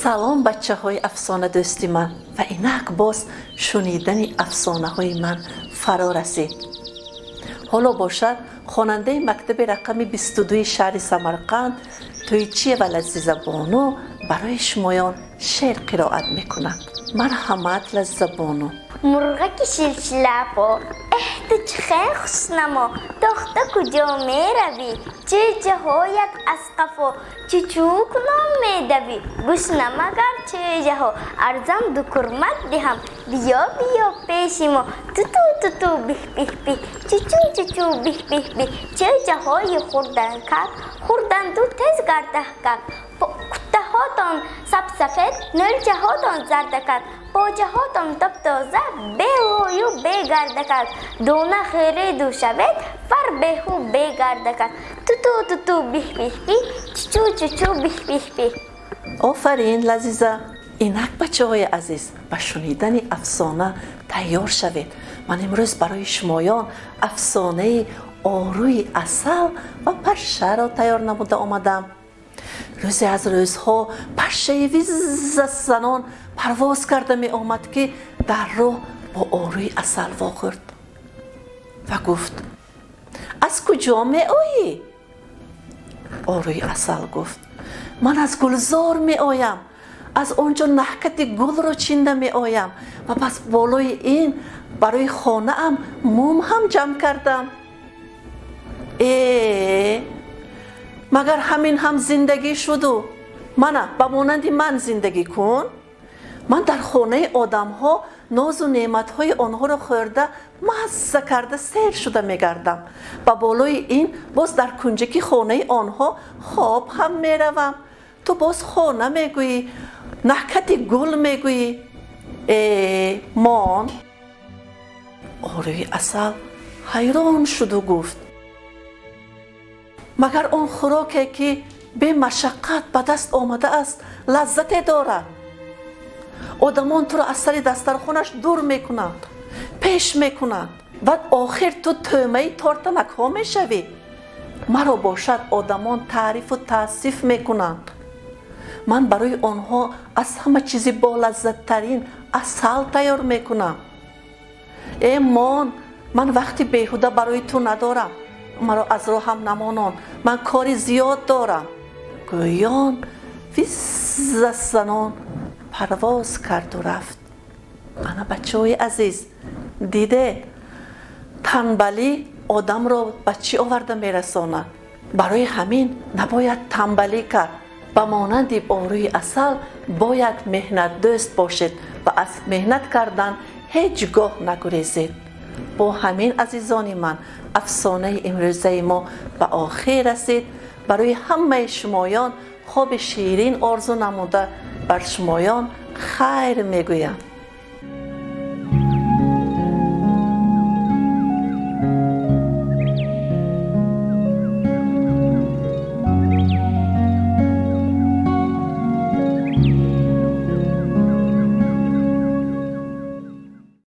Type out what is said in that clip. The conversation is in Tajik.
Салом бачаҳои афсонадӯсти ман ва инак боз шунидани афсонаҳои ман фаро расид. Ҳоло бошад хонандаи мактаби рақами 22 шаҳри Самарқанд Тӯйчиева Лазизабону барои шумоён шеър қироат мекунад. Марҳамат, Лазизабону. Мурғаки шилшилапо, эҳ ту чӣ хел хушнамо, тохта куҷо меравӣ, чӯҷаҳоят аз қафо, чучӯ кунон медавӣ, гушна магар чӯҷаҳо, арзам ду курмак диҳам, биё биё пеши мо, туту туту биҳ биҳ биҳ, чучӯ чучӯ биҳ биҳ биҳ, чӯҷаҳои хурданкак, хурданду тез гардакак, куттаҳотон сабсафед, нӯлчаҳотон зардакак, поҷаҳотон топтоза, бевою бегардакак, дона хӯреду шавед, фарбеҳу бегардакак, туту туту биҳ биҳ биҳ, чучӯ чучӯ биҳ биҳ биҳ. Офарин, Лазиза. Инак бачаҳои азиз, ба шунидани афсона тайёр шавед. Ман имрӯз барои шумоён афсонаи орӯи асал ва пашшаро тайёр намуда омадам. Рӯзе аз рӯзҳо пашшаи виззазанон парвоз карда меомад, ки дар роҳ бо орӯи асал вохӯрд ва гуфт: аз куҷо меоӣ? Орӯи асал гуфт: ман аз гулзор меоям, аз он ҷо наҳкати гулро чинда меоям ва пас болои ин барои хонаам мум ҳам ҷамъ кардам. Э, магар ҳамин ҳам зиндагӣ шуду? Мана ба монанди ман зиндагӣ кун. Ман дар хонаи одамҳо нозу неъматҳои онҳоро хӯрда, мазза карда сер шуда мегардам. Ба болои ин боз дар кунҷаки хонаи онҳо хоб ҳам меравам. Ту боз хона мегӯӣ, наҳкати гул мегӯӣ. Э, мон. Орӯи асал ҳайрон шуду гуфт: магар он хӯроке, ки бемашаққат ба даст омадааст, лаззате дорад? Одамон туро аз сари дастархонаш дур мекунанд, пеш мекунанд ва охир ту тӯъмаи тортанакҳо мешавӣ. Маро бошад одамон таърифу таъсиф мекунанд. Ман барои онҳо аз ҳама чизи болаззаттарин асал тайёр мекунам. Э мон, ман вақти беҳуда барои ту надорам. Маро аз роҳам намонон, ман кори зиёд дорам. Гӯён виззазанон парвоз карду рафт. Ана бачаҳои азиз, дидед, танбалӣ одамро ба чӣ оварда мерасонад? Барои ҳамин набояд танбалӣ кард. Ба монанди орӯи асал бояд меҳнатдӯст бошед ва аз меҳнат кардан ҳеҷ гоҳ нагурезед. Бо ҳамин, азизони ман, афсонаи имрӯзаи мо ба охир расид. Барои ҳамаи шумоён хоби ширин орзу намуда бар шумоён хайр мегӯям.